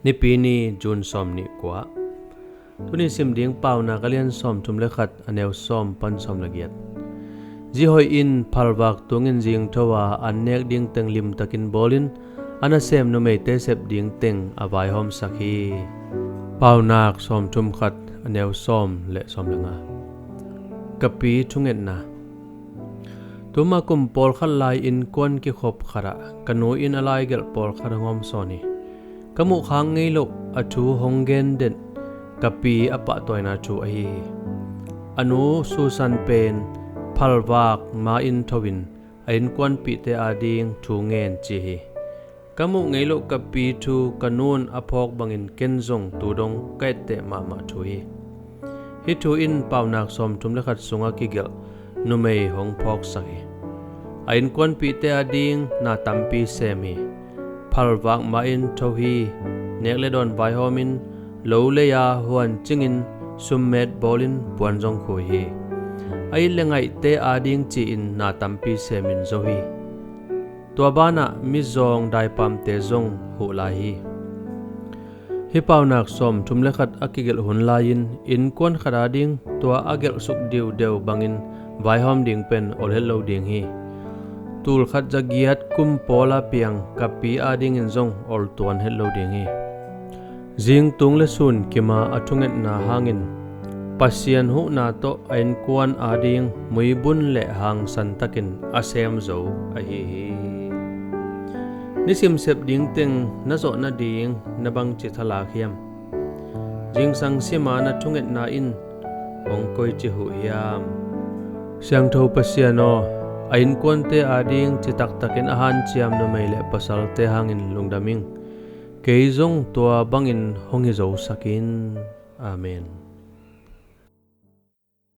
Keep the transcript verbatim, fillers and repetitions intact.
Nipi ni, June sawm nih kua. Tuni sim ding Paunak a lian sawm thum le khat, a neu sawm pan sawm le giat. Zi hoih in phalvak tungin zingtho a, an nek ding teng limtakin bawlin, a nasem numeite sep ding teng a vaihawmsak hi. Paunak sawm thum khat, a neu sawm le sawm le nga. Ka pi thungetna. Tuma kum pawlkhat lai innkuan kikhop khatah ka nu in a laigelh pawlkhat hong hawmsawn hi. Ka muhkhak ngei loh a thu hong gen den ka pi a pahtawina thu ahi hi. A nu Susan pen phalvak ma-in tho in a innkuanpihte ading thu ngen ci hi. Ka muh ngei loh ka pi thu ka nun a phawk bangin ken zong tu dong ka etteh mahmah thu hi. Hih thu in Paunak sawm thum le khat sungah kigelh numei hong phawksak hi. A innkuanpihte ading na tampi sem hi. Phalvak ma-in tho hi. Nek le dawn vaihawmin lo lei-a huan cingin summet bawlin puan zong khui hi. A it le ngaihte ading ci-in na tampi semin zo hi. Tua banah mizawng daipamte zong huh lai hi. Hih Paunak sawm thum le khat a kigelh hun lai-in innkuan khat ading tua a gelhsuk diudeu bangin vaihawm ding pen ol het lo ding hi. Tul khat za giat kum pawla piang ka pi adingin zong ol tuan het lo ding hi. Zingtung le sun kima a thungetna hangin Pasian huhna tawh a innkuan ading muibun le hangsan takin a sem zo ahi hi. Nisim sep ding teng na zawh nading na bangci thalak hiam? Zingsang sima na thungetna in hong koici huh hiam? Siangtho Pasian aw, a innkuante ading citaktakin a hanciam numei le pasalte hangin lungdam ing. Kei zong tua bangin hong hi zosak in. Amen.